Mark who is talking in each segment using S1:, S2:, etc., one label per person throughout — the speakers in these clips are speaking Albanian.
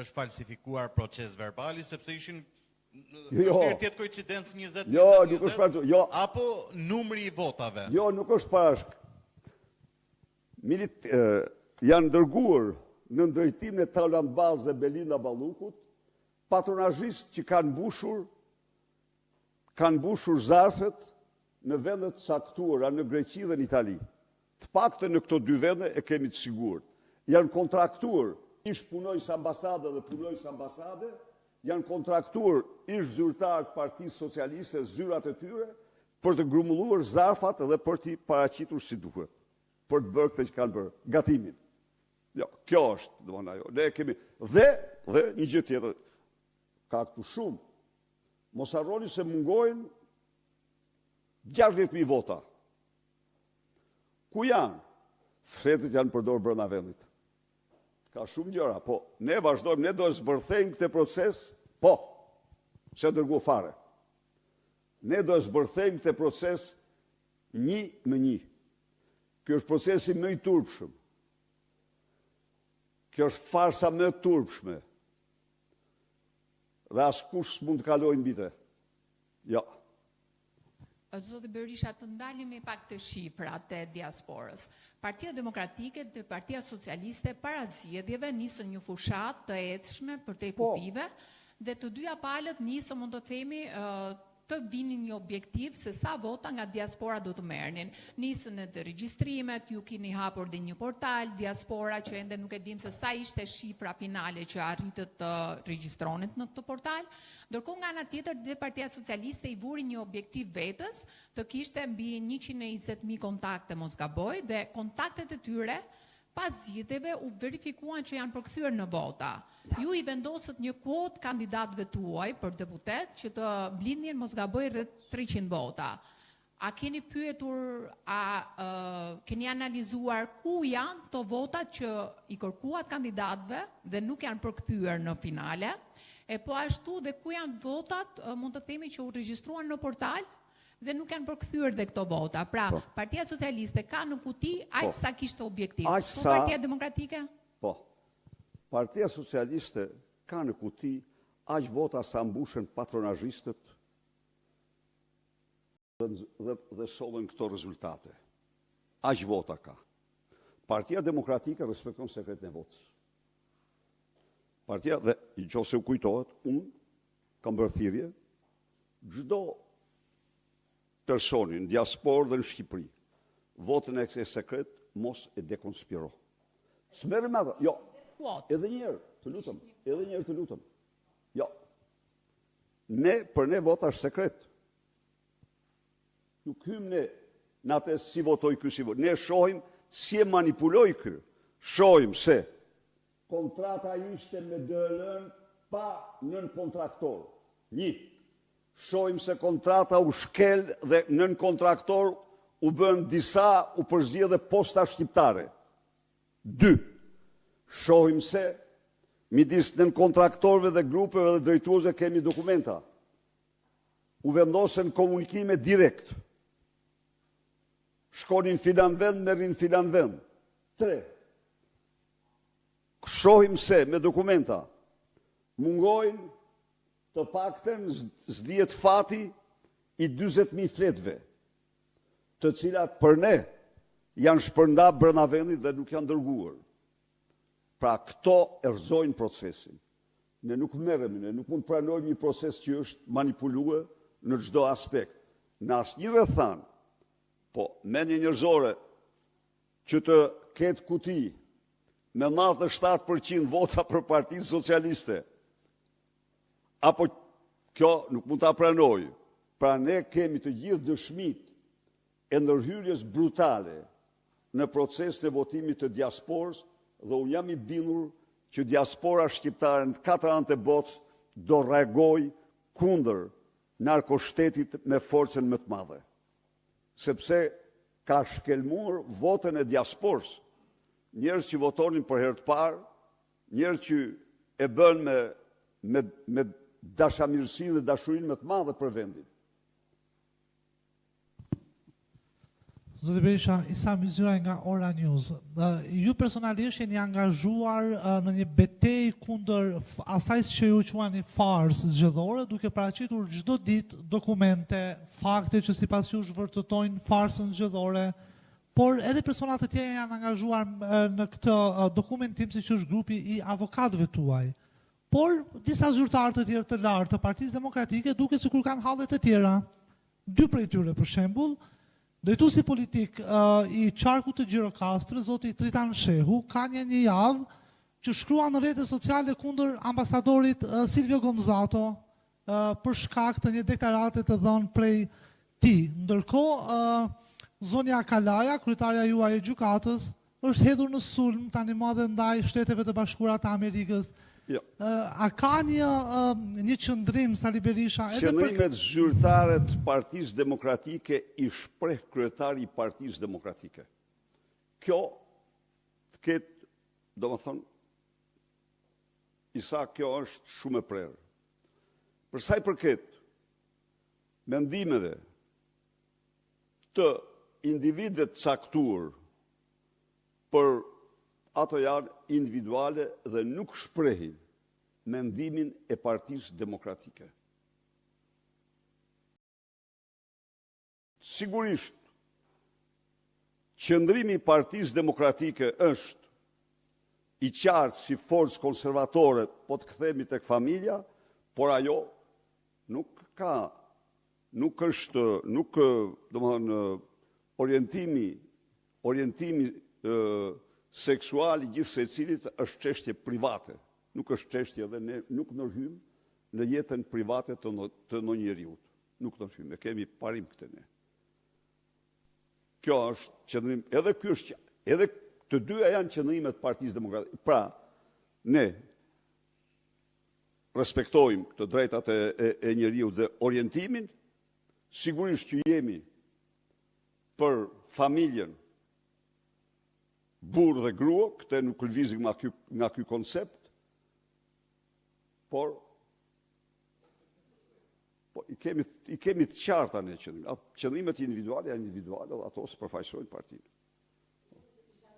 S1: Është falsifikuar procesverbali sepse ishin jo, jo. Vështirë të jetë koincidencë 20
S2: Jo, nuk është falsifikuar. Jo.
S1: Apo numri i votave.
S2: Jo, nuk është parash. Milit janë dërguar në drejtimin e Taulant Ballës dhe Belinda Ballukut, patronazhistë që kanë mbushur kanë mbushur zarfet në vende të caktuara në Greqi dhe në Itali. Të paktën në këto dy vende e kemi të sigurt. Janë kontraktuar ish punonjës ambasade dhe punonjës ambasade, janë kontraktuar ish zyrtarë të Partisë Socialiste, zyrat e tyre, për të grumbulluar zarfat dhe për t'i paraqitur si duhet, për të bërë këtë që kanë bërë, gatimin. Jo, kjo është, domethënë ajo. Ne kemi dhe dhe një gjë tjetër. Ka këtu shumë. Mos harroni se mungojnë 60.000 vota. Ku janë? Fletët janë përdorur brenda vendit. Ka shumë gjëra, po ne vazhdojmë, ne do e zbërthejmë këtë proces, po, s'e dërgu fare. Ne do e zbërthejmë këtë proces një më një. Kjo është procesi më i turpshëm. Kjo është farsa më e turpshme. Dhe askush s'mund të kalojë mbi të. Jo.
S3: Zoti Berisha, të ndalemi pak te shifrat e diasporës. Partia Demokratike dhe Partia Socialiste para zgjedhjeve nisën një fushatë të ethshme përtej po. kufijve dhe të dyja palët nisën mund të themi të vinin një objektiv se sa vota nga diaspora do të merrnin. Nisën edhe regjistrimet, ju keni hapur dhe një portal diaspora që ende nuk e dim se sa ishte shifra finale që arritët të regjistronit në këtë portal. Ndërkohë nga ana tjetër dhe Partia Socialiste i vuri një objektiv vetes të kishte mbi 120.000 kontakte mos gaboj dhe kontaktet e tyre pas zgjedhjeve u verifikuan që janë përkthyer në vota. Ju i vendosët një kuotë kandidatëve tuaj për deputet që të mblidhnin mos gaboj rreth 300 vota. A keni pyetur, a keni analizuar ku janë këto votat që i kërkuat kandidatëve dhe nuk janë përkthyer në finale? E po ashtu dhe ku janë votat, mund të themi që u regjistruan në portal dhe nuk janë përkthyer dhe këto vota. Pra, po. Partia Socialiste ka në kuti aq po. sa kishte objektiv. Aq po sa Partia Demokratike?
S2: Po. Partia Socialiste ka në kuti aq vota sa mbushen patronazhistët dhe, dhe, dhe sollën këto rezultate. Aq vota ka. Partia Demokratike respekton sekretin e votës. Partia, dhe në qoftë se u kujtohet, unë kam bërë thirrje, çdo personi në diasporë dhe në Shqipëri, votën e ke sekret, mos e dekonspiro. S'merrem me ato, jo, edhe një herë, të lutem, edhe një herë të lutem. Jo, ne, për ne vota është sekret. Nuk hymë ne në atë si votoi ky, si votoi. Ne shohim si e manipuloi ky. Shohim se kontrata ishte me DHL-n pa nënkontraktor. Një, shohim se kontrata u shkel dhe nënkontraktor u bënë disa, u përzi edhe posta shqiptare. Dy, shohim se midis nënkontraktorëve dhe grupeve dhe drejtuesve kemi dokumenta. U vendosën komunikime direkt. Shkonin filan vend, merrin filan vend. 3. Shohim se me dokumenta mungojnë të paktën s'dihet fati i 40.000 fletëve, të cilat për ne janë shpërnda brenda vendit dhe nuk janë dërguar. Pra këto e rrëzojnë procesin. Ne nuk merremi, ne nuk mund të pranojmë një proces që është manipuluar në çdo aspekt. Në asnjë rrethanë, po mendje njerëzore që të ketë kuti me 97% vota për Partinë Socialiste, apo kjo nuk mund ta pranoj. Pra ne kemi të gjithë dëshmitë e ndërhyrjes brutale në procesin e votimit të diasporës dhe unë jam i bindur që diaspora shqiptare në katër anët e botës do reagojë kundër narkoshtetit me forcën më të madhe. Sepse ka shkelmuar votën e diasporës. Njerëz që votonin për herë të parë, njerëz që e bënë me me me dashamirësinë dhe dashurinë më të madhe për vendin.
S4: Zoti Berisha, Isa Myzyraj nga Ora News. Ju personalisht jeni angazhuar në një betejë kundër asaj që ju quani farsë zgjedhore, duke paraqitur çdo ditë dokumente, fakte që sipas jush vërtetojnë farsën zgjedhore, por edhe persona të tjerë janë angazhuar në këtë dokumentim siç është grupi i avokatëve tuaj. Por disa zyrtarë të tjerë të lartë të Partisë Demokratike duket sikur kanë halle të tjera. Dy prej tyre, për shembull, drejtuesi politik i qarkut të Gjirokastrës, zoti Tritan Shehu, ka një një javë që shkruan në rrjetet sociale kundër ambasadorit Silvio Gonzato për shkak të një deklarate të dhënë prej tij. Ndërkohë, zonja Kalaja, kryetarja juaj e gjykatës, është hedhur në sulm tani më dhe ndaj Shteteve të Bashkuara të Amerikës.
S2: Jo.
S4: A ka një një qëndrim Sali Berisha
S2: edhe për Qëndrimet zyrtare të Partisë Demokratike i shpreh kryetari i Partisë Demokratike. Kjo të ketë, domethënë, Isa kjo është shumë e prerë. Për sa i përket mendimeve të individëve të caktuar por ato janë individuale dhe nuk shprehin mendimin e Partisë Demokratike. Sigurisht, qëndrimi i Partisë Demokratike është i qartë si forcë konservatore, po të kthehemi tek familja, por ajo nuk ka nuk është nuk domethënë orientimi orientimi seksual i gjithsecilit është çështje private, nuk është çështje dhe ne nuk ndërhyjmë në jetën private të të ndonjë njeriu. Nuk ndërhyjmë, e kemi parim këtë ne. Kjo është qëndrim, edhe ky është edhe të dyja janë qëndrime të Partisë Demokratike. Pra, ne respektojmë të drejtat e, e, e njeriut dhe orientimin, sigurisht që jemi për familjen burrë dhe grua, këtë nuk lëvizim nga ky, nga ky koncept, por po i kemi i kemi të qarta ne qëndrimet. Qëndrimet individuale janë individuale dhe ato s'përfaqësojnë partinë.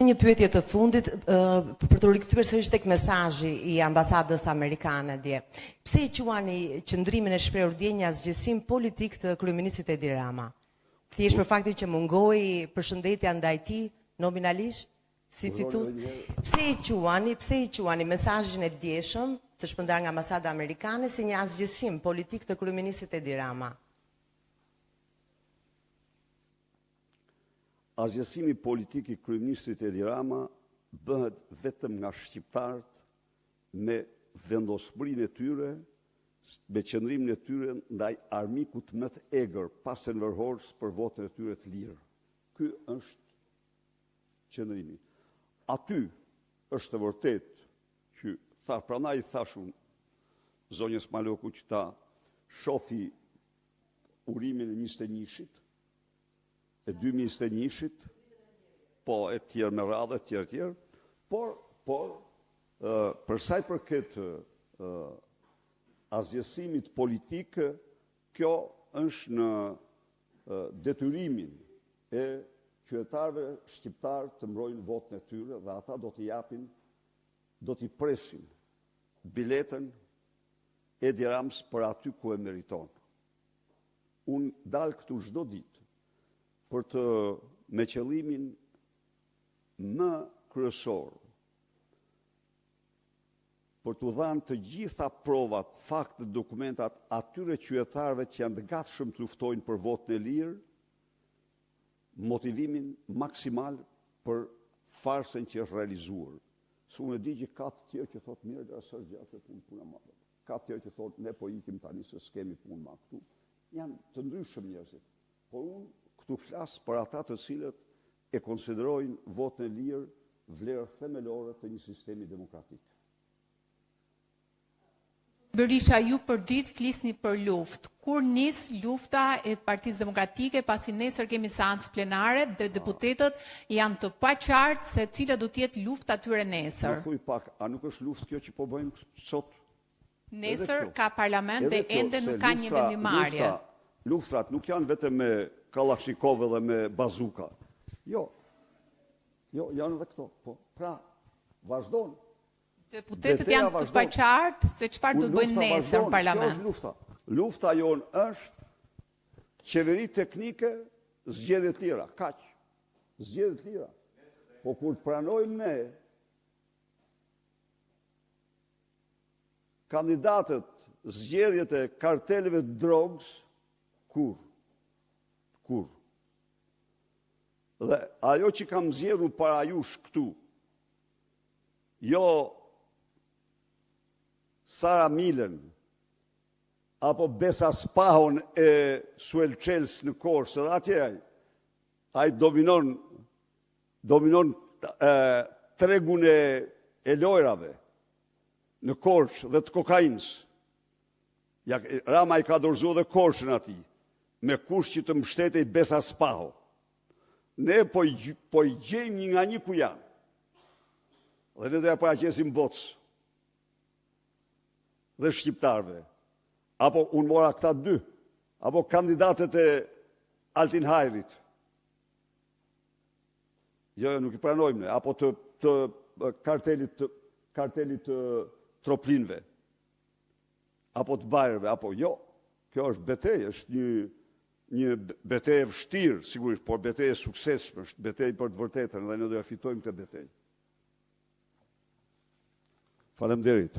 S5: Një pyetje të fundit për t'u rikthyer sërish tek mesazhi i ambasadës amerikane dje. Pse e quani qëndrimin e shprehur dje një asgjësim politik të kryeministrit Edi Rama? Thjesht për faktin që mungoi përshëndetja ndaj tij nominalisht si fitues. Pse e quani, pse e quani mesazhin e djeshëm të shpërndarë nga ambasada amerikane si një asgjësim politik të kryeministrit Edi Rama?
S2: Asgjësimi politik i kryeministrit Edi Rama bëhet vetëm nga shqiptarët me vendosmërinë e tyre, me qëndrimin e tyre ndaj armikut më të egër pas Enver Hoxhës për votën e tyre të lirë. Ky është qëndrimi. Aty është e vërtetë që tha, prandaj i thashë unë zonjës Maloku që ta shofi urimin e 21-shit, e 2021-shit, po e tjerë me radhë, e tjerë, tjerë, por, por, për sa i përket asgjësimit politik, kjo është në detyrimin e qytetarëve shqiptarë të mbrojnë votën e tyre dhe ata do t'i japin, do t'i presin biletën Edi Ramës për aty ku e meriton. Unë dal këtu çdo ditë për të me qëllimin më kryesor për t'u dhanë të gjitha provat, faktet, dokumentat atyre qytetarëve që janë të gatshëm të luftojnë për votën e lirë, motivimin maksimal për farsën që është realizuar. Se unë e di që ka të tjerë që thotë mirë, dhe s'është gjë kjo punë puna madhe. Ka të tjerë që thotë ne po ikim tani se s'kemi punë ma këtu. Janë të ndryshëm njerëzit. Por unë këtu flas për ata të cilët e konsiderojnë votën e lirë vlerë themelore të një sistemi demokratik.
S3: Berisha, ju përditë flisni për luftë. Kur nis lufta e Partisë Demokratike, pasi nesër kemi seancë plenare dhe deputetët janë të paqartë se cila do të jetë lufta e tyre nesër.
S2: Më thuj pak, a nuk është luftë kjo që po bëjmë sot?
S3: Nesër ka parlament dhe ende nuk ka një vendimmarrje.
S2: Luftrat nuk janë vetëm me kallashnikove dhe me bazuka. Jo. Jo, janë edhe këto. Po, pra, vazhdon.
S3: Deputetët janë të paqartë se çfarë do të bëjnë nesër në parlament.
S2: Kjo është lufta. Lufta jonë është qeveri teknike, zgjedhje të lira, kaq. Zgjedhje të lira. Po kur të pranojmë ne kandidatët zgjedhjet e karteleve të drogës, kurrë. Kurrë. Dhe ajo që kam nxjerrë para jush këtu, jo Sara Milën, apo Besa Spahon e Suel Çelës në Korçë, edhe atje ai, ai dominon, dominon e, tregun e, e lojrave në Korçë dhe të kokainës. Ja, Rama i ka dorëzu edhe Korçën atij, me kusht që të mbështetej Besa Spaho. Ne po i, po i gjejmë një nga një ku janë. Dhe ne do ja paraqesim botës dhe shqiptarëve. Apo unë mora këta dy, apo kandidatët e Altin Hajrit. Jo, jo, nuk i pranojmë ne, apo të, të kartelit të, kartelit të Troplinëve. Apo të Bajrëve, apo jo. Kjo është betejë, është një një betejë e vështirë, sigurisht, por betejë e suksesshme, është betejë për të vërtetën dhe ne do ja fitojmë këtë betejë. Faleminderit.